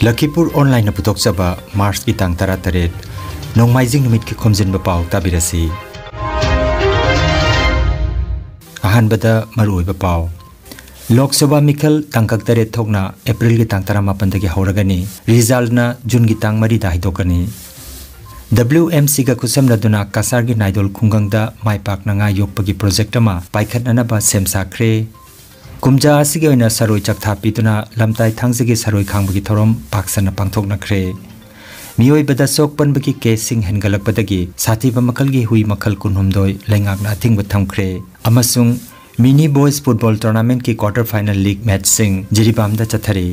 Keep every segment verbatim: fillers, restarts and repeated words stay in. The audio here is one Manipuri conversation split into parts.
ꯂꯈꯤꯄꯨꯔ ꯑꯣꯟꯂꯥꯏꯟꯅ ꯄꯨꯊꯣꯛꯆꯕ ꯃꯥꯔꯆꯀꯤ ꯇꯥꯡ ꯇꯔꯥꯇꯔꯦꯠ, ꯅꯣꯡꯃꯥꯏꯖꯤꯡ ꯅꯨꯃꯤꯠꯀꯤ ꯈꯣꯝꯖꯤꯟꯕ ꯄꯥꯎ ꯇꯥꯕꯤꯔꯁꯤ꯫ ꯑꯍꯥꯟꯕꯗ ꯃꯔꯨꯑꯣꯏꯕ ꯄꯥꯎ꯫ ꯂꯣꯛ ꯁꯚꯥ ꯃꯤꯈꯜ ꯇꯥꯡꯀꯛ ꯇꯔꯦꯠ ꯊꯣꯛꯅ ꯑꯦꯄ꯭ꯔꯤꯜꯒꯤ ꯇꯥꯡ ꯇꯔꯥꯃꯥꯄꯟꯗꯒꯤ ꯍꯧꯔꯒꯅꯤ꯫ ꯔꯤꯖꯜꯠꯅ ꯖꯨꯟꯒꯤ ꯇꯥꯡ ꯃꯔꯤꯗ ꯍꯥꯏꯗꯣꯛꯀꯅꯤ꯫ ꯗꯕ꯭ꯂꯤꯎ ꯑꯦꯝ ꯁꯤꯒ ꯈꯨꯠꯁꯝꯅꯗꯨꯅ ꯀꯁꯥꯔꯒꯤ ꯅꯥꯏꯗꯣꯜ ꯈꯨꯡꯒꯪꯗ ꯃꯥꯏ ꯄꯥꯛꯅ ꯉꯥ ꯌꯣꯛꯄꯒꯤ ꯄ꯭ꯔꯣꯖꯦꯛꯠ ꯑꯃ ꯄꯥꯏꯈꯠꯅꯅꯕ ꯁꯦꯝ ꯁꯥꯈ꯭ꯔꯦ꯫ ꯀꯨꯝꯖꯥ ꯑꯁꯤꯒꯤ ꯑꯣꯏꯅ ꯁꯔꯣꯏ ꯆꯥꯛꯊꯥ ꯄꯤꯗꯨꯅ ꯂꯝꯇꯥꯏ ꯊꯥꯡꯖꯒꯤ ꯁꯔꯣꯏ ꯈꯥꯡꯕꯒꯤ ꯊꯧꯔꯝ ꯄꯥꯛ ꯁꯟꯅ ꯄꯥꯡꯊꯣꯛꯅꯈ꯭ꯔꯦ꯫ ꯃꯤꯑꯣꯏꯕꯗ ꯁꯣꯛ ꯄꯟꯕꯒꯤ ꯀꯦꯁꯁꯤꯡ ꯍꯦꯟꯒꯠꯂꯛꯄꯗꯒꯤ ꯁꯥꯊꯤꯕ ꯃꯈꯜꯒꯤ ꯍꯨꯏ ꯃꯈꯜ ꯀꯨꯟꯍꯨꯝꯗꯣꯏ ꯂꯩꯉꯥꯛꯅ ꯑꯊꯤꯡꯕ ꯊꯝꯈ꯭ꯔꯦ ꯑꯃꯁꯨꯡ ꯃꯤꯅꯤ ꯕꯣꯏꯁ ꯐꯨꯠꯕꯣꯜ ꯇꯣꯔꯅꯥꯃꯦꯟꯠꯀꯤ ꯀ꯭ꯋꯥꯔꯇꯔ ꯐꯥꯏꯅꯦꯜ ꯂꯤꯒ ꯃꯦꯆꯁꯤꯡ ꯖꯤꯔꯤꯕꯥꯝꯗ ꯆꯠꯊꯔꯤ꯫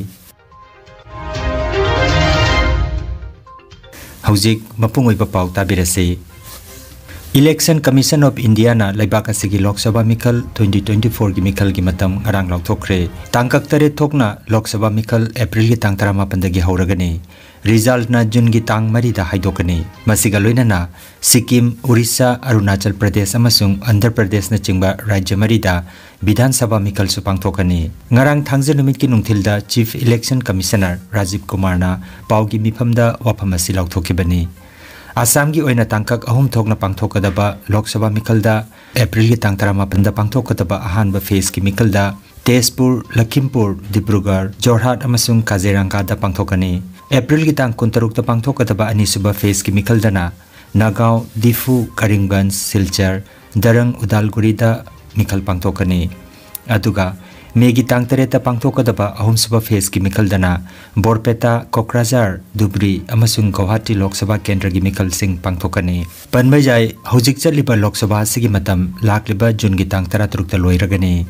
ꯍꯧꯖꯤꯛ ꯃꯄꯨꯡ ꯑꯣꯏꯕ ꯄꯥꯎ ꯇꯥꯕꯤꯔꯁꯤ꯫ Election Commission of Indiaꯅ ꯂꯩꯕꯥꯛ ꯑꯁꯤꯒꯤ ꯂꯣꯛ ꯁꯚꯥ ꯃꯤꯈꯜ twenty twenty fourꯒꯤ ꯃꯤꯈꯜꯒꯤ ꯃꯇꯝ ꯉꯔꯥꯡ ꯂꯥꯎꯊꯣꯛꯈ꯭ꯔꯦ꯫ ꯇꯥꯡꯀꯛ ꯇꯔꯦꯠ ꯊꯣꯛꯅ ꯂꯣꯛ ꯁꯚꯥ ꯃꯤꯈꯜ ꯑꯦꯄ꯭ꯔꯤꯜꯒꯤ ꯇꯥꯡ ꯇꯔꯥꯃꯥꯄꯟꯗꯒꯤ ꯍꯧꯔꯒꯅꯤ꯫ ꯔꯤꯖꯜꯠꯅ ꯖꯨꯟꯒꯤ ꯇꯥꯡ ꯃꯔꯤꯗ ꯍꯥꯏꯗꯣꯛꯀꯅꯤ꯫ ꯃꯁꯤꯒ ꯂꯣꯏꯅꯅ ꯁꯤꯛꯀꯤꯝ, ꯑꯣꯔꯤꯁꯥ, ꯑꯔꯨꯅꯥꯆꯜ ꯄ꯭ꯔꯗꯦꯁ ꯑꯃꯁꯨꯡ ꯑꯟꯙ꯭ꯔ ꯄ꯭ꯔꯗꯦꯁꯅꯆꯤꯡꯕ ꯔꯥꯖ꯭ꯌ ꯃꯔꯤꯗ ꯕꯤꯙꯥꯟ ꯁꯚꯥ ꯃꯤꯈꯜꯁꯨ ꯄꯥꯡꯊꯣꯛꯀꯅꯤ꯫ ꯉꯔꯥꯡ ꯊꯥꯡꯖ ꯅꯨꯃꯤꯠꯀꯤ ꯅꯨꯡꯊꯤꯜꯗ Chief Election Commissioner ꯔꯥꯖꯤꯕ ꯀꯨꯃꯥꯔꯅ ꯄꯥꯎꯒꯤ ꯃꯤꯐꯝꯗ ꯋꯥꯐꯝ ꯑꯁꯤ ꯂꯥꯎꯊꯣꯛꯈꯤꯕꯅꯤ꯫ ꯑꯁꯥꯝꯒꯤ ꯑꯣꯏꯅ ꯇꯥꯡꯀꯛ ꯑꯍꯨꯝ ꯊꯣꯛꯅ ꯄꯥꯡꯊꯣꯛꯀꯗꯕ ꯂꯣꯛ ꯁꯚꯥ ꯃꯤꯈꯜꯗ ꯑꯦꯄ꯭ꯔꯤꯜꯒꯤ ꯇꯥꯡ ꯇꯔꯥꯃꯥꯄꯟꯗ ꯄꯥꯡꯊꯣꯛꯀꯗꯕ ꯑꯍꯥꯟꯕ ꯐꯦꯖꯀꯤ ꯃꯤꯈꯜꯗ ꯇꯦꯖꯄꯨꯔ, ꯂꯈꯤꯝꯄꯨꯔ, ꯗꯤꯕ꯭ꯔꯨꯒꯔ, ꯖꯣꯔꯍꯥꯠ ꯑꯃꯁꯨꯡ ꯀꯥꯖꯤꯔꯥꯡꯒꯥꯗ ꯄꯥꯡꯊꯣꯛꯀꯅꯤ꯫ ꯑꯦꯄ꯭ꯔꯤꯜꯒꯤ ꯇꯥꯡ ꯀꯨꯟꯇꯔꯨꯛꯇ ꯄꯥꯡꯊꯣꯛꯀꯗꯕ ꯑꯅꯤꯁꯨꯕ ꯐꯦꯖꯀꯤ ꯃꯤꯈꯜꯗꯅ ꯅꯥꯒꯥꯎ, ꯗꯤꯐꯨ, ꯀꯔꯤꯝꯒꯟꯖ, ꯁꯤꯜꯆꯔ, ꯗꯔꯪ, ꯎꯗꯥꯜꯒꯨꯔꯤꯗ ꯃꯤꯈꯜ ꯄꯥꯡꯊꯣꯛꯀꯅꯤ꯫ ꯑꯗꯨꯒ ꯃꯦꯒꯤ ꯇꯥꯡ ꯇꯔꯦꯠꯇ ꯄꯥꯡꯊꯣꯛꯀꯗꯕ ꯑꯍꯨꯝꯁꯨꯕ ꯐꯦꯖꯀꯤ ꯃꯤꯈꯜꯗꯅ ꯕꯣꯔꯄꯦꯇꯥ, ꯀꯣꯀ꯭ꯔꯥꯖꯥꯔ, ꯙꯨꯕ꯭ꯔꯤ ꯑꯃꯁꯨꯡ ꯒꯧꯍꯥꯇꯤ ꯂꯣꯛ ꯁꯚꯥ ꯀꯦꯟꯗ꯭ꯔꯒꯤ ꯃꯤꯈꯜꯁꯤꯡ ꯄꯥꯡꯊꯣꯛꯀꯅꯤ꯫ ꯄꯟꯕ ꯌꯥꯏ, ꯍꯧꯖꯤꯛ ꯆꯠꯂꯤꯕ ꯂꯣꯛ ꯁꯚꯥ ꯑꯁꯤꯒꯤ ꯃꯇꯝ ꯂꯥꯛꯂꯤꯕ ꯖꯨꯟꯒꯤ ꯇꯥꯡ ꯇꯔꯥꯇꯔꯨꯛꯇ ꯂꯣꯏꯔꯒꯅꯤ꯫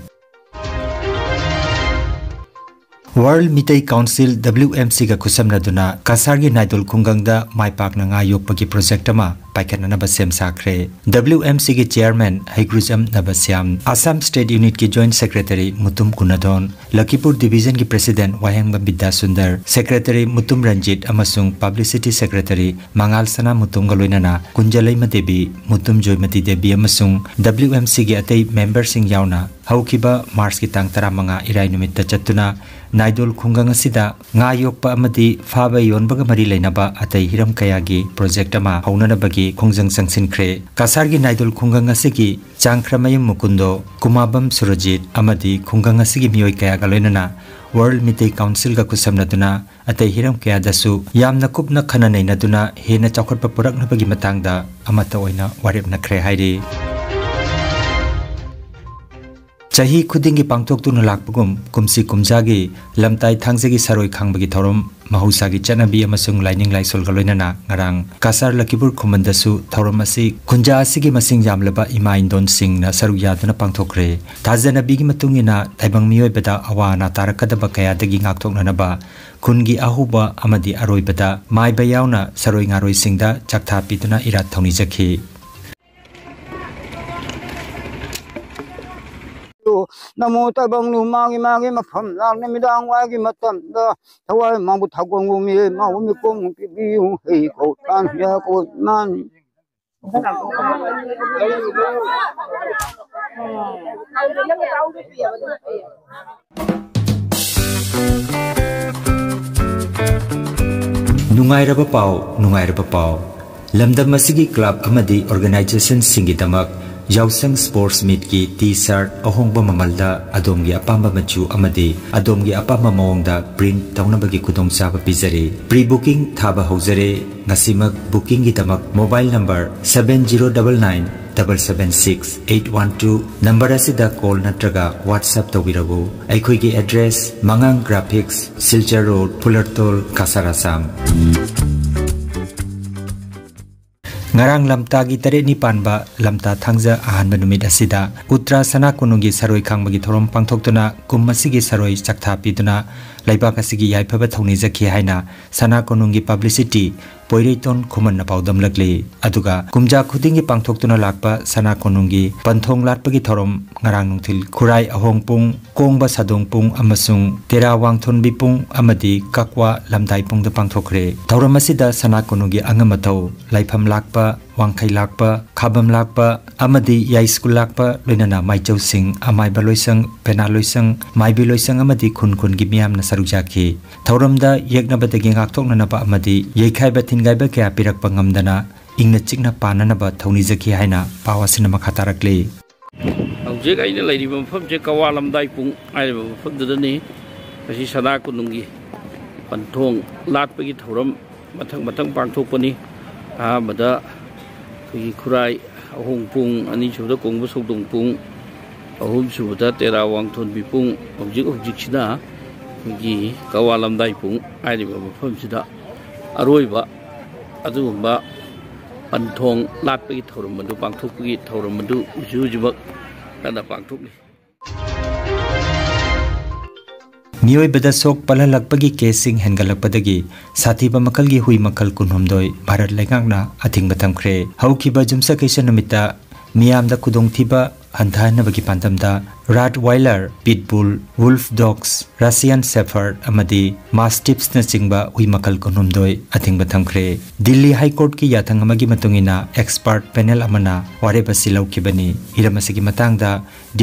World Meitei Council, W M Cꯒ ꯈꯨꯠꯁꯝꯅꯗꯨꯅ ꯀꯁꯥꯔꯒꯤ ꯅꯥꯏꯗꯣꯜ ꯈꯨꯡꯒꯪꯗ ꯃꯥꯏ ꯄꯥꯛꯅ ꯉꯥ ꯌꯣꯛꯄꯒꯤ ꯄ꯭ꯔꯣꯖꯦꯛ ꯑꯃ ꯄꯥꯏꯈꯠꯅꯅꯕ ꯁꯦꯝ ꯁꯥꯈ꯭ꯔꯦ꯫ W M C ꯒꯤ chairman ꯍꯩꯒ꯭ꯔꯨꯖꯝ ꯅꯕꯁ꯭ꯌꯥꯝ, Assam State Unit ꯀꯤ joint secretary ꯃꯨꯇꯨꯝ ꯀꯨꯅꯥꯗꯣꯟ, ꯂꯈꯤꯄꯨꯔ division ꯒꯤ president ꯋꯥꯍꯦꯡꯕꯝ ꯕꯤꯗ꯭ꯌꯥꯁꯨꯟꯗꯔ, secretary ꯃꯨꯇꯨꯝ ꯔꯟꯖꯤꯠ ꯑꯃꯁꯨꯡ publicity secretary ꯃꯉꯥꯜ ꯁꯅꯥ ꯃꯨꯇꯨꯝꯒ ꯂꯣꯏꯅꯅ ꯀꯨꯟꯖꯂꯩꯃ ꯗꯦꯕꯤ, ꯃꯨꯇꯨꯝ ꯖꯣꯏꯃꯇꯤ ꯗꯦꯕꯤ ꯑꯃꯁꯨꯡ W M C ꯒꯤ ꯑꯇꯩ member ꯁꯤꯡ ꯌꯥꯎꯅ ꯍꯧꯈꯤꯕ March ꯀꯤ ꯇꯥꯡ ꯇꯔꯥꯃꯉꯥ ꯏꯔꯥꯏ ꯅꯨꯃꯤꯠꯇ ꯆꯠꯇꯨꯅ ꯅꯥꯏꯗꯣꯜ ꯈꯨꯡꯒꯪ ꯑꯁꯤꯗ ꯉꯥ ꯌꯣꯛꯄ ꯑꯃꯗꯤ ꯐꯥꯕ ꯌꯣꯟꯕꯒ ꯃꯔꯤ ꯂꯩꯅꯕ ꯑꯇꯩ ꯍꯤꯔꯝ ꯀꯌꯥꯒꯤ project ꯑꯃ ꯍꯧꯅꯅꯕꯒꯤ ꯈꯣꯡꯖꯪ ꯆꯪꯁꯤꯟꯈ꯭ꯔꯦ꯫ ꯀꯁꯥꯔꯒꯤ ꯅꯥꯏꯗꯣꯜ ꯈꯨꯡꯒꯪ ꯑꯁꯤꯒꯤ ꯆꯥꯡꯈ꯭ꯔꯃꯌꯨꯝ ꯃꯨꯀꯨꯟꯗꯣ, ꯀꯨꯃꯥꯕꯝ ꯁꯨꯔꯖꯤꯠ ꯑꯃꯗꯤ ꯈꯨꯡꯒꯪ ꯑꯁꯤꯒꯤ ꯃꯤꯑꯣꯏ ꯀꯌꯥꯒ ꯂꯣꯏꯅꯅ World ꯃꯤꯇꯩ Council ꯒ ꯈꯨꯠꯁꯝꯅꯗꯨꯅ ꯑꯇꯩ ꯍꯤꯔꯝ ꯀꯌꯥꯗꯁꯨ ꯌꯥꯝꯅ ꯀꯨꯞꯅ ꯈꯟꯅ ꯅꯩꯅꯗꯨꯅ ꯍꯦꯟꯅ ꯆꯥꯎꯈꯠꯄ ꯄꯨꯔꯛꯅꯕꯒꯤ ꯃꯇꯥꯡꯗ ꯑꯃꯠꯇ ꯑꯣꯏꯅ ꯋꯥꯔꯦꯞꯅꯈ꯭ꯔꯦ ꯍꯥꯏꯔꯤ꯫ ꯆꯍꯤ ꯈꯨꯗꯤꯡꯒꯤ ꯄꯥꯡꯊꯣꯛꯇꯨꯅ ꯂꯥꯛꯄꯒꯨꯝ, ꯀꯨꯝꯁꯤ ꯀꯨꯝꯖꯥꯒꯤ ꯂꯝꯇꯥꯏ ꯊꯥꯡꯖꯒꯤ ꯁꯔꯣꯏ ꯈꯥꯡꯕꯒꯤ ꯊꯧꯔꯝ ꯃꯍꯧꯁꯥꯒꯤ ꯆꯠꯅꯕꯤ ꯑꯃꯁꯨꯡ ꯂꯥꯏꯅꯤꯡ ꯂꯥꯏꯁꯣꯜꯒ ꯂꯣꯏꯅꯅ ꯉꯔꯥꯡ ꯀꯁꯥꯔ ꯂꯈꯤꯄꯨꯔ ꯈꯨꯃꯟꯗꯁꯨ ꯊꯧꯔꯝ ꯑꯁꯤ ꯈꯨꯟꯖꯥ ꯑꯁꯤꯒꯤ ꯃꯁꯤꯡ ꯌꯥꯝꯂꯕ ꯏꯃꯥ ꯏꯟꯗꯣꯟꯁꯤꯡꯅ ꯁꯔꯨꯛ ꯌꯥꯗꯨꯅ ꯄꯥꯡꯊꯣꯛꯈ꯭ꯔꯦ꯫ ꯊꯥꯖꯅꯕꯤꯒꯤ ꯃꯇꯨꯡ ꯏꯟꯅ ꯇꯥꯏꯕꯪ ꯃꯤꯑꯣꯏꯕꯗ ꯑꯋꯥ ꯑꯅꯥ ꯇꯥꯔꯛꯀꯗꯕ ꯀꯌꯥꯗꯒꯤ ꯉꯥꯛꯊꯣꯛꯅꯅꯕ ꯈꯨꯟꯒꯤ ꯑꯍꯧꯕ ꯑꯃꯗꯤ ꯑꯔꯣꯏꯕꯗ ꯃꯥꯏꯕ ꯌꯥꯎꯅ ꯁꯔꯣꯏ ꯉꯥꯔꯣꯏꯁꯤꯡꯗ ꯆꯥꯛꯊꯥ ꯄꯤꯗꯨꯅ ꯏꯔꯥꯠ ꯊꯧꯅꯤꯖꯈꯤ꯫ ꯅꯃꯣ ꯇꯥꯏꯕꯪ ꯅꯨꯃꯥꯡꯒꯤ ꯃꯥꯒꯤ ꯃꯐꯝ ꯂꯥꯡ ꯅꯨꯃꯤꯗꯥꯡ ꯋꯥꯏꯒꯤ ꯃꯇꯝꯗ ꯊꯋꯥꯏ ꯃꯥꯕꯨ ꯊꯥꯒꯣꯟꯒꯨꯝꯃꯤ ꯃꯥꯕꯨ ꯃꯤꯀꯣꯝ ꯄꯤꯕꯤꯌꯨ ꯍꯩ ꯀꯧ ꯇꯥꯟ ꯍꯤꯌꯥ ꯀꯧ ꯃꯥꯅꯤ꯫ ꯅꯨꯡꯉꯥꯏꯔꯕ ꯄꯥꯎ, ꯅꯨꯡꯉꯥꯏꯔꯕ ꯄꯥꯎ꯫ ꯂꯝꯗꯝ ꯑꯁꯤꯒꯤ club ꯑꯃꯗꯤ organization ꯁꯤꯡꯒꯤꯗꯃꯛ ꯌꯥꯎꯁꯪ sports meet ꯀꯤ T-shirt ꯑꯍꯣꯡꯕ ꯃꯃꯜꯗ ꯑꯗꯣꯝꯒꯤ ꯑꯄꯥꯝꯕ ꯃꯆꯨ ꯑꯃꯗꯤ ꯑꯗꯣꯝꯒꯤ ꯑꯄꯥꯝꯕ ꯃꯑꯣꯡꯗ print ꯇꯧꯅꯕꯒꯤ ꯈꯨꯗꯣꯡꯆꯥꯕ ꯄꯤꯖꯔꯤ꯫ Pre booking ꯊꯥꯕ ꯍꯧꯖꯔꯦ꯫ ꯉꯁꯤꯃꯛ booking ꯒꯤꯗꯃꯛ mobile number seven zero double nine double seven six eight one two number ꯑꯁꯤꯗ call ꯅꯠꯇ꯭ꯔꯒ WhatsApp ꯇꯧꯕꯤꯔꯛꯎ꯫ ꯑꯩꯈꯣꯏꯒꯤ address ꯃꯉꯥꯡ Graphics, Silchar Road, ꯐꯨꯂꯔꯇꯣꯜ, Cachar, Assam. ꯉꯔꯥꯡ ꯂꯝꯇꯥꯒꯤ ꯇꯔꯦꯠꯅꯤ ꯄꯥꯟꯕ ꯂꯝꯇꯥ ꯊꯥꯡꯖ ꯑꯍꯥꯟꯕ ꯅꯨꯃꯤꯠ ꯑꯁꯤꯗ ꯎꯇ꯭ꯔꯥ ꯁꯅꯥ ꯀꯣꯅꯨꯡꯒꯤ ꯁꯔꯣꯏ ꯈꯥꯡꯕꯒꯤ ꯊꯧꯔꯝ ꯄꯥꯡꯊꯣꯛꯇꯨꯅ ꯀꯨꯝ ꯑꯁꯤꯒꯤ ꯁꯔꯣꯏ ꯆꯥꯛꯊꯥ ꯄꯤꯗꯨꯅ ꯂꯩꯕꯥꯛ ꯑꯁꯤꯒꯤ ꯌꯥꯏꯐꯕ ꯊꯧꯅꯤꯖꯈꯤ ꯍꯥꯏꯅ ꯁꯅꯥ ꯀꯣꯅꯨꯡꯒꯤ publicity ꯄꯣꯏꯔꯩꯇꯣꯟ ꯈꯨꯃꯟꯅ ꯄꯥꯎꯗꯝꯂꯛꯂꯤ꯫ ꯑꯗꯨꯒ ꯀꯨꯝꯖꯥ ꯈꯨꯗꯤꯡꯒꯤ ꯄꯥꯡꯊꯣꯛꯇꯨꯅ ꯂꯥꯛꯄ ꯁꯅꯥ ꯀꯣꯅꯨꯡꯒꯤ ꯄꯟꯊꯣꯡ ꯂꯥꯠꯄꯒꯤ ꯊꯧꯔꯝ ꯉꯔꯥꯡ ꯅꯨꯡꯊꯤꯜ ꯈꯨꯔꯥꯏ ꯑꯍꯣꯡ ꯄꯨꯡ, ꯀꯣꯡꯕ ꯁꯥꯗꯣꯡ ꯄꯨꯡ ꯑꯃꯁꯨꯡ ꯇꯦꯔꯥ ꯋꯥꯡꯊꯣꯟꯕꯤ ꯄꯨꯡ ꯑꯃꯗꯤ ꯀꯛꯋꯥ ꯂꯝꯗꯥꯏ ꯄꯨꯡꯗ ꯄꯥꯡꯊꯣꯛꯈ꯭ꯔꯦ꯫ ꯊꯧꯔꯝ ꯑꯁꯤꯗ ꯁꯅꯥ ꯀꯣꯅꯨꯡꯒꯤ ꯑꯉꯝ ꯑꯊꯧ, ꯂꯥꯏꯐꯝ ꯂꯥꯛꯄ, ꯋꯥꯡꯈꯩ ꯂꯥꯛꯄ, ꯈꯥꯕꯝ ꯂꯥꯛꯄ ꯑꯃꯗꯤ ꯌꯥꯏꯁ꯭ꯀꯨꯜ ꯂꯥꯛꯄ, ꯂꯣꯏꯅꯅ ꯃꯥꯏꯆꯧꯁꯤꯡ, ꯑꯃꯥꯏꯕ ꯂꯣꯏꯁꯪ, ꯄꯦꯅꯥ ꯂꯣꯏꯁꯪ, ꯃꯥꯏꯕꯤ ꯂꯣꯏꯁꯪ ꯑꯃꯗꯤ ꯈꯨꯟ ꯈꯨꯟꯒꯤ ꯃꯤꯌꯥꯝꯅ ꯁꯔꯨꯛ ꯌꯥꯈꯤ꯫ ꯊꯧꯔꯝꯗ ꯌꯦꯛꯅꯕꯗꯒꯤ ꯉꯥꯛꯊꯣꯛꯅꯅꯕ ꯑꯃꯗꯤ ꯌꯩꯈꯥꯏꯕ ꯊꯤꯟꯒꯥꯏꯕ ꯀꯌꯥ ꯄꯤꯔꯛꯄ ꯉꯝꯗꯅ ꯏꯪꯅ ꯆꯤꯛꯅ ꯄꯥꯟꯅꯅꯕ ꯊꯧꯅꯤꯖꯈꯤ ꯍꯥꯏꯅ ꯄꯥꯎ ꯑꯁꯤꯅ ꯃꯈꯥ ꯇꯥꯔꯛꯂꯤ꯫ ꯍꯧꯖꯤꯛ ꯑꯩꯅ ꯂꯩꯔꯤꯕ ꯃꯐꯝꯁꯦ ꯀꯋꯥ ꯂꯝꯗꯥꯏ ꯄꯨꯡ ꯍꯥꯏꯔꯤꯕ ꯃꯐꯝꯗꯨꯗꯅꯤ꯫ ꯃꯁꯤ ꯁꯅꯥ ꯀꯣꯅꯨꯡꯒꯤ ꯄꯟꯊꯣꯡ ꯂꯥꯠꯄꯒꯤ ꯊꯧꯔꯝ ꯃꯊꯪ ꯃꯊꯪ ꯄꯥꯡꯊꯣꯛꯄꯅꯤ꯫ ꯑꯍꯥꯟꯕꯗ ꯑꯩꯈꯣꯏꯒꯤ ꯈꯨꯔꯥꯏ ꯑꯍꯣꯡ ꯄꯨꯡ, ꯑꯅꯤꯁꯨꯕꯗ ꯀꯣꯡꯕ ꯁꯧꯗꯣꯡ ꯄꯨꯡ, ꯑꯍꯨꯝꯁꯨꯕꯗ ꯇꯦꯔꯥ ꯋꯥꯡꯊꯣꯟꯕꯤ ꯄꯨꯡ, ꯍꯧꯖꯤꯛ ꯍꯧꯖꯤꯛꯁꯤꯅ ꯑꯩꯈꯣꯏꯒꯤ ꯀꯋꯥ ꯂꯝꯗꯥꯏ ꯄꯨꯡ ꯍꯥꯏꯔꯤꯕ ꯃꯐꯝꯁꯤꯗ ꯑꯔꯣꯏꯕ ꯑꯗꯨꯒꯨꯝꯕ ꯄꯟꯊꯣꯡ ꯂꯥꯠꯄꯒꯤ ꯊꯧꯔꯝ ꯑꯗꯨ ꯄꯥꯡꯊꯣꯛꯄꯒꯤ ꯊꯧꯔꯝ ꯑꯗꯨ ꯍꯧꯖꯤꯛ ꯍꯧꯖꯤꯛꯃꯛ ꯀꯟꯅ ꯄꯥꯡꯊꯣꯛꯂꯤ꯫ ꯃꯤꯑꯣꯏꯕꯗ ꯁꯣꯛ ꯄꯜꯍꯜꯂꯛꯄꯒꯤ ꯀꯦꯁꯁꯤꯡ ꯍꯦꯟꯒꯠꯂꯛꯄꯗꯒꯤ ꯁꯥꯊꯤꯕ ꯃꯈꯜꯒꯤ ꯍꯨꯏ ꯃꯈꯜ ꯀꯨꯟꯍꯨꯝꯗꯣꯏ ꯚꯥꯔꯠ ꯂꯩꯉꯥꯛꯅ ꯑꯊꯤꯡꯕ ꯊꯝꯈ꯭ꯔꯦ꯫ ꯍꯧꯈꯤꯕ ꯌꯨꯝꯁꯀꯩꯁ ꯅꯨꯃꯤꯠꯇ ꯃꯤꯌꯥꯝꯗ ꯈꯨꯗꯣꯡꯊꯤꯕ ꯍꯟꯊꯍꯟꯅꯕꯒꯤ ꯄꯥꯟꯗꯝꯗ Rottweiler, Pit Bull, Wolf Dogs, Russian Shepherd ꯑꯃꯗꯤ Mastiffsꯅꯆꯤꯡꯕ ꯍꯨꯏ ꯃꯈꯜ ꯀꯨꯟꯍꯨꯝꯗꯣꯏ ꯑꯊꯤꯡꯕ ꯊꯝꯈ꯭ꯔꯦ꯫ ꯗꯤꯜꯂꯤ ꯍꯥꯏ ꯀꯣꯔꯠꯀꯤ ꯌꯥꯊꯪ ꯑꯃꯒꯤ ꯃꯇꯨꯡ ꯏꯟꯅ expert panel ꯑꯃꯅ ꯋꯥꯔꯦꯞ ꯑꯁꯤ ꯂꯧꯈꯤꯕꯅꯤ꯫ ꯍꯤꯔꯝ ꯑꯁꯤꯒꯤ ꯃꯇꯥꯡꯗ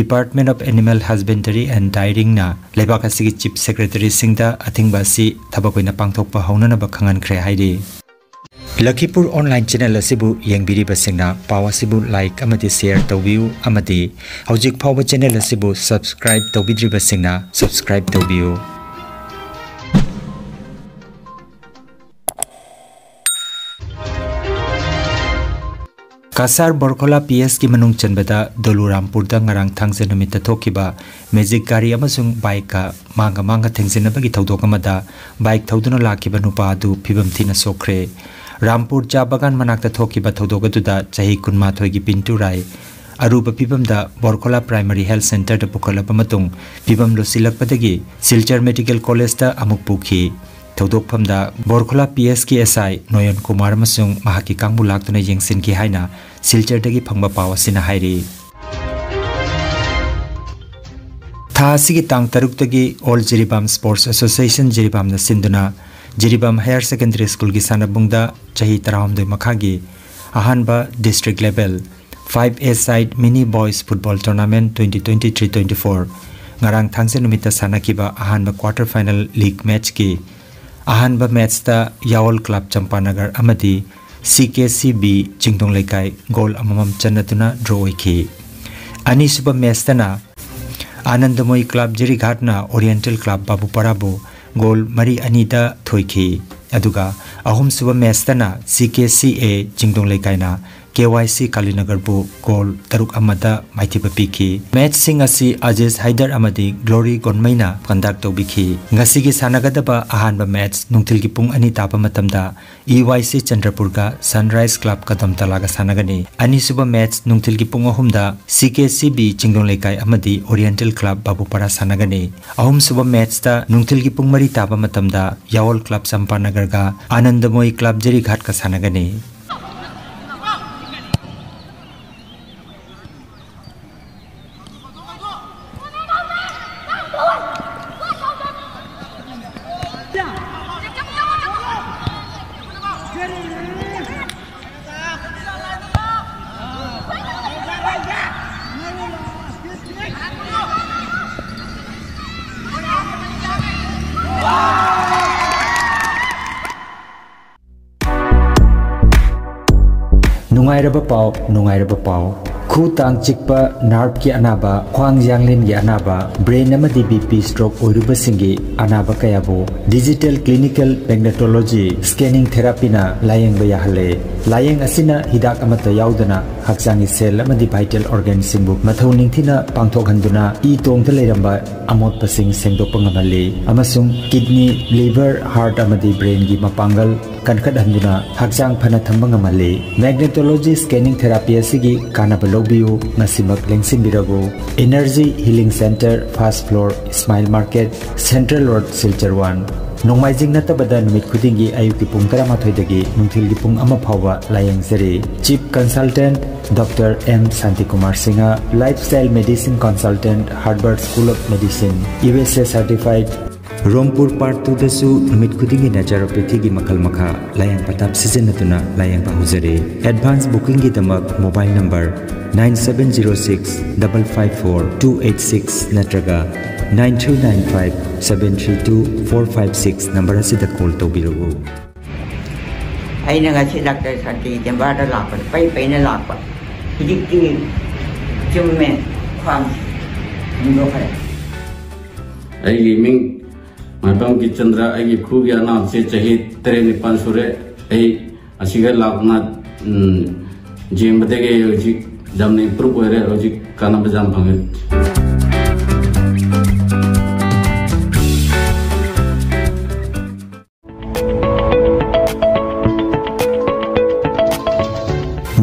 Department of Animal Husbandry and Dairyingꯅ ꯂꯩꯕꯥꯛ ꯑꯁꯤꯒꯤ Chief Secretaryꯁꯤꯡꯗ ꯑꯊꯤꯡꯕ ꯑꯁꯤ ꯊꯕꯛ ꯑꯣꯏꯅ ꯄꯥꯡꯊꯣꯛꯄ ꯍꯧꯅꯅꯕ ꯈꯪꯍꯟꯈ꯭ꯔꯦ ꯍꯥꯏꯔꯤ꯫ ꯂꯈꯤꯄꯨꯔ online channel ꯑꯁꯤꯕꯨ ꯌꯦꯡꯕꯤꯔꯤꯕꯁꯤꯡꯅ ꯄꯥꯎ ꯑꯁꯤꯕꯨ like ꯑꯃꯗꯤ share ꯇꯧꯕꯤꯌꯨ ꯑꯃꯗꯤ ꯍꯧꯖꯤꯛ ꯐꯥꯎꯕ channel ꯑꯁꯤꯕꯨ subscribe ꯇꯧꯕꯤꯗ꯭ꯔꯤꯕꯁꯤꯡꯅ subscribe ꯇꯧꯕꯤꯌꯨ꯫ ꯀꯁꯥꯔ ꯕꯣꯔꯈꯣꯂꯥ P S ꯀꯤ ꯃꯅꯨꯡ ꯆꯟꯕꯗ ꯗꯣꯂꯨ ꯔꯥꯝꯄꯨꯔꯗ ꯉꯔꯥꯡ ꯊꯥꯡꯖ ꯅꯨꯃꯤꯠꯇ ꯊꯣꯛꯈꯤꯕ ꯃꯦꯖꯤꯛ ꯒꯥꯔꯤ ꯑꯃꯁꯨꯡ ꯕꯥꯏꯛꯀ ꯃꯥꯡꯒ ꯃꯥꯡꯒ ꯊꯦꯡꯖꯤꯟꯅꯕꯒꯤ ꯊꯧꯗꯣꯛ ꯑꯃꯗ ꯕꯥꯏꯛ ꯊꯧꯗꯨꯅ ꯂꯥꯛꯈꯤꯕ ꯅꯨꯄꯥ ꯑꯗꯨ ꯐꯤꯕꯝ ꯊꯤꯅ ꯁꯣꯛꯈ꯭ꯔꯦ꯫ ꯔꯥꯝꯄꯨꯔ ꯆꯥ ꯕꯥꯒꯥꯟ ꯃꯅꯥꯛꯇ ꯊꯣꯛꯈꯤꯕ ꯊꯧꯗꯣꯛ ꯑꯗꯨꯗ ꯆꯍꯤ ꯀꯨꯟꯃꯥꯊꯣꯏꯒꯤ ꯄꯤꯟꯇꯨ ꯔꯥꯏ ꯑꯔꯨꯕ ꯐꯤꯕꯝꯗ ꯕꯣꯔꯈꯣꯂꯥ ꯄ꯭ꯔꯥꯏꯃꯔꯤ ꯍꯦꯜꯊ ꯁꯦꯟꯇꯔꯗ ꯄꯨꯈꯠꯂꯕ ꯃꯇꯨꯡ, ꯐꯤꯕꯝ ꯂꯨꯁꯤꯜꯂꯛꯄꯗꯒꯤ ꯁꯤꯜꯆꯔ ꯃꯦꯗꯤꯀꯦꯜ ꯀꯣꯂꯦꯖꯇ ꯑꯃꯨꯛ ꯄꯨꯈꯤ꯫ ꯊꯧꯗꯣꯛꯐꯝꯗ ꯕꯣꯔꯈꯣꯂꯥ ꯄꯤ ꯑꯦꯁꯀꯤ ꯑꯦꯁ ꯑꯥꯏ ꯅꯣꯌꯟ ꯀꯨꯃꯥꯔ ꯑꯃꯁꯨꯡ ꯃꯍꯥꯛꯀꯤ ꯀꯥꯡꯕꯨ ꯂꯥꯛꯇꯨꯅ ꯌꯦꯡꯁꯤꯟꯈꯤ ꯍꯥꯏꯅ ꯁꯤꯜꯆꯔꯗꯒꯤ ꯐꯪꯕ ꯄꯥꯎ ꯑꯁꯤꯅ ꯍꯥꯏꯔꯤ꯫ ꯊꯥ ꯑꯁꯤꯒꯤ ꯇꯥꯡ ꯇꯔꯨꯛꯇꯒꯤ ꯑꯣꯜ ꯖꯤꯔꯤꯕꯥꯝ ꯁ꯭ꯄꯣꯔꯠꯁ ꯑꯦꯁꯣꯁꯤꯌꯦꯁꯟ ꯖꯤꯔꯤꯕꯥꯝꯅ ꯁꯤꯟꯗꯨꯅ ꯖꯤꯔꯤꯕꯥꯝ ꯍꯥꯌꯔ ꯁꯦꯀꯦꯟꯗꯔꯤ ꯁ꯭ꯀꯨꯜꯒꯤ ꯁꯥꯟꯅꯕꯨꯡꯗ ꯆꯍꯤ ꯇꯔꯥꯍꯨꯝꯗꯣꯏ ꯃꯈꯥꯒꯤ ꯑꯍꯥꯟꯕ district level five a side mini boys football tournament twenty twenty three twenty four ꯉꯔꯥꯡ ꯊꯥꯡꯖ ꯅꯨꯃꯤꯠꯇ ꯁꯥꯟꯅꯈꯤꯕ ꯑꯍꯥꯟꯕ ꯀ꯭ꯋꯥꯔꯇꯔ ꯐꯥꯏꯅꯦꯜ ꯂꯤꯒ ꯃꯦꯆꯀꯤ ꯑꯍꯥꯟꯕ ꯃꯦꯆꯇ ꯌꯥꯑꯣꯜ ꯀ꯭ꯂꯕ ꯆꯝꯄꯥꯅꯒꯔ ꯑꯃꯗꯤ ꯁꯤ ꯀꯦ ꯁꯤ ꯕꯤ ꯆꯤꯡꯗꯣꯡ ꯂꯩꯀꯥꯏ ꯒꯣꯜ ꯑꯃꯃꯝ ꯆꯟꯅꯗꯨꯅ ꯗ꯭ꯔꯣ ꯑꯣꯏꯈꯤ꯫ ꯑꯅꯤꯁꯨꯕ ꯃꯦꯆꯇꯅ ꯑꯥꯅꯟꯗꯃꯣꯏ ꯀ꯭ꯂꯕ ꯖꯤꯔꯤꯘꯥꯠꯅ ꯑꯣꯔꯤꯌꯦꯟꯇꯦꯜ ꯀ꯭ꯂꯕ ꯕꯥꯕꯨꯄꯥꯔꯥꯕꯨ ꯒꯣꯜ ꯃꯔꯤ ꯑꯅꯤꯗ ꯊꯣꯏꯈꯤ꯫ ꯑꯗꯨꯒ ꯑꯍꯨꯝꯁꯨꯕ ꯃꯦꯆꯇꯅ ꯁꯤ ꯀꯦ ꯁꯤ ꯑꯦ ꯆꯤꯡꯗꯣꯡ ꯂꯩꯀꯥꯏꯅ ꯀꯦ ꯋꯥꯏ ꯁꯤ ꯀꯥꯂꯤꯅꯒꯔꯕꯨ ꯒꯣꯜ ꯇꯔꯨꯛ ꯑꯃꯗ ꯃꯥꯏꯊꯤꯕ ꯄꯤꯈꯤ꯫ ꯃꯦꯆꯁꯤꯡ ꯑꯁꯤ ꯑꯖꯤꯖ ꯍꯥꯏꯗꯔ ꯑꯃꯗꯤ ꯒ꯭ꯂꯣꯔꯤ ꯒꯣꯟꯃꯩꯅ ꯀꯟꯗꯛ ꯇꯧꯕꯤꯈꯤ꯫ ꯉꯁꯤꯒꯤ ꯁꯥꯟꯅꯒꯗꯕ ꯑꯍꯥꯟꯕ ꯃꯦꯆ ꯅꯨꯡꯊꯤꯜꯒꯤ ꯄꯨꯡ ꯑꯅꯤ ꯇꯥꯕ ꯃꯇꯝꯗ ꯏ ꯋꯥꯏ ꯁꯤ ꯆꯟꯗ꯭ꯔꯄꯨꯔꯒ ꯁꯟꯔꯥꯏꯖ ꯀ꯭ꯂꯕ ꯀꯗꯝꯇꯂꯥꯒ ꯁꯥꯟꯅꯒꯅꯤ꯫ ꯑꯅꯤꯁꯨꯕ ꯃꯦꯆ ꯅꯨꯡꯊꯤꯜꯒꯤ ꯄꯨꯡ ꯑꯍꯨꯝꯗ ꯁꯤ ꯀꯦ ꯁꯤ ꯕꯤ ꯆꯤꯡꯗꯣꯡ ꯂꯩꯀꯥꯏ ꯑꯃꯗꯤ ꯑꯣꯔꯤꯌꯦꯟꯇꯦꯜ ꯀ꯭ꯂꯕ ꯕꯥꯕꯨꯄꯥꯔꯥ ꯁꯥꯟꯅꯒꯅꯤ꯫ ꯑꯍꯨꯝꯁꯨꯕ ꯃꯦꯆꯇ ꯅꯨꯡꯊꯤꯜꯒꯤ ꯄꯨꯡ ꯃꯔꯤ ꯇꯥꯕ ꯃꯇꯝꯗ ꯌꯥꯑꯣꯜ ꯀ꯭ꯂꯕ ꯆꯝꯄꯥꯅꯒꯔꯒ ꯑꯥꯅꯟꯗꯃꯣꯏ ꯀ꯭ꯂꯕ ꯖꯤꯔꯤꯘꯥꯠꯀ ꯁꯥꯟꯅꯒꯅꯤ꯫ ꯅꯨꯡꯉꯥꯏꯔꯕ ꯄꯥꯎ, ꯅꯨꯡꯉꯥꯏꯔꯕ ꯄꯥꯎ꯫ ꯈꯨ ꯇꯥꯡ ꯆꯤꯛꯄ, ꯅꯥꯔꯚꯀꯤ ꯑꯅꯥꯕ, ꯈ꯭ꯋꯥꯡ ꯌꯥꯡꯂꯦꯟꯒꯤ ꯑꯅꯥꯕ, ꯕ꯭ꯔꯦꯟ ꯑꯃꯗꯤ ꯕꯤ ꯄꯤ ꯁ꯭ꯇ꯭ꯔꯣꯛ ꯑꯣꯏꯔꯨꯕꯁꯤꯡꯒꯤ ꯑꯅꯥꯕ ꯀꯌꯥꯕꯨ ꯗꯤꯖꯤꯇꯦꯜ ꯀ꯭ꯂꯤꯅꯤꯀꯦꯜ ꯃꯦꯒꯅꯦꯇꯣꯂꯣꯖꯤ ꯁ꯭ꯀꯦꯅꯤꯡ ꯊꯦꯔꯥꯄꯤꯅ ꯂꯥꯌꯦꯡꯕ ꯌꯥꯍꯜꯂꯦ꯫ ꯂꯥꯌꯦꯡ ꯑꯁꯤꯅ ꯍꯤꯗꯥꯛ ꯑꯃꯠꯇ ꯌꯥꯎꯗꯅ ꯍꯛꯆꯥꯡꯒꯤ ꯁꯦꯜ ꯑꯃꯗꯤ ꯚꯥꯏꯇꯦꯜ ꯑꯣꯔꯒꯥꯟꯁꯤꯡꯕꯨ ꯃꯊꯧ ꯅꯤꯡꯊꯤꯅ ꯄꯥꯡꯊꯣꯛꯍꯟꯗꯨꯅ ꯏ ꯇꯣꯡꯗ ꯂꯩꯔꯝꯕ ꯑꯃꯣꯠꯄꯁꯤꯡ ꯁꯦꯡꯗꯣꯛꯄ ꯉꯝꯍꯜꯂꯤ ꯑꯃꯁꯨꯡ ꯀꯤꯗꯅꯤ, ꯂꯤꯚꯔ, ꯍꯥꯔꯠ ꯑꯃꯗꯤ ꯕ꯭ꯔꯦꯟꯒꯤ ꯃꯄꯥꯡꯒꯜ ꯀꯟꯈꯠꯍꯟꯗꯨꯅ ꯍꯛꯆꯥꯡ ꯐꯅ ꯊꯝꯕ ꯉꯝꯍꯜꯂꯤ꯫ ꯃꯦꯒꯅꯦꯇꯣꯂꯣꯖꯤ ꯁ꯭ꯀꯦꯅꯤꯡ ꯊꯦꯔꯥꯄꯤ ꯑꯁꯤꯒꯤ ꯀꯥꯟꯅꯕ ꯇꯧꯕꯤꯌꯨ, ꯉꯁꯤꯃꯛ ꯂꯦꯡꯁꯤꯟꯕꯤꯔꯕꯨ꯫ Energy Healing Center, first floor, Smile Market, Central Road, Silchar one꯫ ꯅꯣꯡꯃꯥꯏꯖꯤꯡ ꯅꯠꯇꯕꯗ ꯅꯨꯃꯤꯠ ꯈꯨꯗꯤꯡꯒꯤ ꯑꯌꯨꯛꯀꯤ ꯄꯨꯡ ꯇꯔꯥꯃꯥꯊꯣꯏꯗꯒꯤ ꯅꯨꯡꯊꯤꯜꯒꯤ ꯄꯨꯡ ꯑꯃ ꯐꯥꯎꯕ ꯂꯥꯌꯦꯡꯖꯔꯤ꯫ Chief Consultant Doctor M Shantikumar Singha, Lifestyle Medicine Consultant, Harvard School of Medicine, U S A certified꯫ ꯔꯣꯡꯄꯨꯔ Part two ꯗꯁꯨ ꯅꯨꯃꯤꯠ ꯈꯨꯗꯤꯡꯒꯤ naturopathy ꯒꯤ ꯃꯈꯜ ꯃꯈꯥ ꯂꯥꯌꯦꯡ ꯄꯊꯥꯞ ꯁꯤꯖꯤꯟꯅꯗꯨꯅ ꯂꯥꯌꯦꯡꯕ ꯍꯧꯖꯔꯤ꯫ Advance booking ꯒꯤꯗꯃꯛ mobile number nine seven zero six double five four two eight six ꯅꯠꯇ꯭ꯔꯒ nine three nine five seven three two four five six number ꯑꯁꯤꯗ call ꯇꯧꯕꯤꯔꯛꯎ꯫ ꯑꯩꯅ ꯉꯁꯤ ꯗꯥꯛꯇꯔ ꯁꯥꯟꯇꯤ ꯆꯦꯝꯕꯥꯔꯗ ꯂꯥꯛꯄꯗ ꯄꯩ ꯄꯩꯅ ꯂꯥꯛꯄ꯫ ꯍꯧꯖꯤꯛꯇꯤ ꯆꯨꯝꯃꯦ, ꯈ꯭ꯋꯥꯡ ꯍꯟꯗꯣꯛꯈ꯭ꯔꯦ꯫ ꯑꯩꯒꯤ ꯃꯤꯡ ꯃꯥꯏꯄꯝ ꯀꯤꯔꯆꯟꯗ꯭ꯔ, ꯑꯩꯒꯤ ꯈꯨꯒꯤ ꯑꯅꯥꯕꯁꯦ ꯆꯍꯤ ꯇꯔꯦꯠ ꯅꯤꯄꯥꯜ ꯁꯨꯔꯦ꯫ ꯑꯩ ꯑꯁꯤꯒ ꯂꯥꯛꯅ, ꯎꯝ, ꯌꯦꯡꯕꯗꯒꯤ ꯑꯩ ꯍꯧꯖꯤꯛ ꯌꯥꯝꯅ improve ꯑꯣꯏꯔꯦ, ꯍꯧꯖꯤꯛ ꯀꯥꯟꯅꯕ ꯌꯥꯝ ꯐꯪꯉꯦ꯫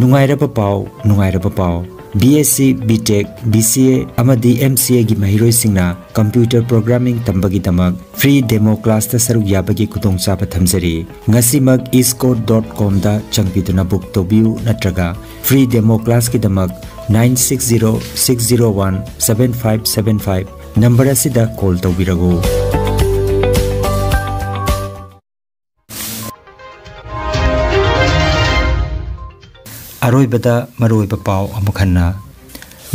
ꯅꯨꯡꯉꯥꯏꯔꯕ ꯄꯥꯎ, ꯅꯨꯡꯉꯥꯏꯔꯕ ꯄꯥꯎ꯫ B S C, B Tech, B C A ꯑꯃꯗꯤ M C A ꯒꯤ ꯃꯍꯩꯔꯣꯏꯁꯤꯡꯅ computer programming ꯇꯝꯕꯒꯤꯗꯃꯛ free demo class ꯇ ꯁꯔꯨꯛ ꯌꯥꯕꯒꯤ ꯈꯨꯗꯣꯡꯆꯥꯕ ꯊꯝꯖꯔꯤ꯫ ꯉꯁꯤꯃꯛ eastcoast dot com ꯗ ꯆꯪꯕꯤꯗꯨꯅ book ꯇꯧꯕꯤꯌꯨ ꯅꯠꯇ꯭ꯔꯒ free demo class ꯀꯤꯗꯃꯛ nine six zero six zero one seven five seven five number ꯑꯁꯤꯗ call ꯇꯧꯕꯤꯔꯛꯎ꯫ ꯑꯔꯣꯏꯕꯗ ꯃꯔꯨꯑꯣꯏꯕ ꯄꯥꯎ ꯑꯃꯨꯛ ꯍꯟꯅ꯫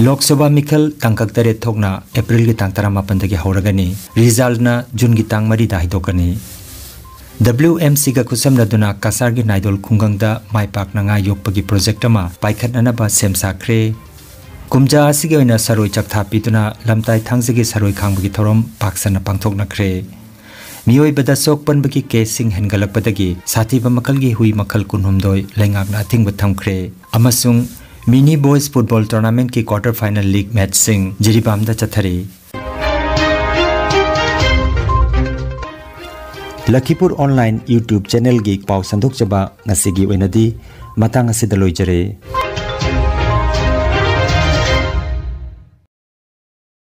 ꯂꯣꯛ ꯁꯚꯥ ꯃꯤꯈꯜ ꯇꯥꯡꯀꯛ ꯇꯔꯦꯠ ꯊꯣꯛꯅ ꯑꯦꯄ꯭ꯔꯤꯜꯒꯤ ꯇꯥꯡ ꯇꯔꯥꯃꯥꯄꯟꯗꯒꯤ ꯍꯧꯔꯒꯅꯤ꯫ ꯔꯤꯖꯜꯠꯅ ꯖꯨꯟꯒꯤ ꯇꯥꯡ ꯃꯔꯤꯗ ꯍꯥꯏꯗꯣꯛꯀꯅꯤ꯫ W M C ꯒ ꯈꯨꯠꯁꯝꯅꯗꯨꯅ ꯀꯁꯥꯔꯒꯤ ꯅꯥꯏꯗꯣꯜ ꯈꯨꯡꯒꯪꯗ ꯃꯥꯏ ꯄꯥꯛꯅ ꯉꯥ ꯌꯣꯛꯄꯒꯤ ꯄ꯭ꯔꯣꯖꯦꯛ ꯑꯃ ꯄꯥꯏꯈꯠꯅꯅꯕ ꯁꯦꯝ ꯁꯥꯈ꯭ꯔꯦ꯫ ꯀꯨꯝꯖꯥ ꯑꯁꯤꯒꯤ ꯑꯣꯏꯅ ꯁꯔꯣꯏ ꯆꯥꯛꯊꯥ ꯄꯤꯗꯨꯅ ꯂꯝꯇꯥꯏ ꯊꯥꯡꯖꯒꯤ ꯁꯔꯣꯏ ꯈꯥꯡꯕꯒꯤ ꯊꯧꯔꯝ ꯄꯥꯛ ꯁꯟꯅ ꯄꯥꯡꯊꯣꯛꯅꯈ꯭ꯔꯦ꯫ ꯃꯤꯑꯣꯏꯕꯗ ꯁꯣꯛ ꯄꯟꯕꯒꯤ ꯀꯦꯁꯁꯤꯡ ꯍꯦꯟꯒꯠꯂꯛꯄꯗꯒꯤ ꯁꯥꯊꯤꯕ ꯃꯈꯜꯒꯤ ꯍꯨꯏ ꯃꯈꯜ ꯀꯨꯟꯍꯨꯝꯗꯣꯏ ꯂꯩꯉꯥꯛꯅ ꯑꯊꯤꯡꯕ ꯊꯝꯈ꯭ꯔꯦ꯫ ꯑꯃꯁꯨꯡ ꯃꯤꯅꯤ ꯕꯣꯏꯁ ꯐꯨꯠꯕꯣꯜ ꯇꯣꯔꯅꯥꯃꯦꯟꯠꯀꯤ quarter final league matchꯁꯤꯡ ꯖꯤꯔꯤꯕꯥꯝꯗ ꯆꯠꯊꯔꯤ꯫ ꯂꯈꯤꯄꯨꯔ online YouTube channelꯒꯤ ꯄꯥꯎ ꯁꯟꯗꯣꯛꯆꯕ ꯉꯁꯤꯒꯤ ꯑꯣꯏꯅꯗꯤ ꯃꯇꯥꯡ ꯑꯁꯤꯗ ꯂꯣꯏꯖꯔꯦ꯫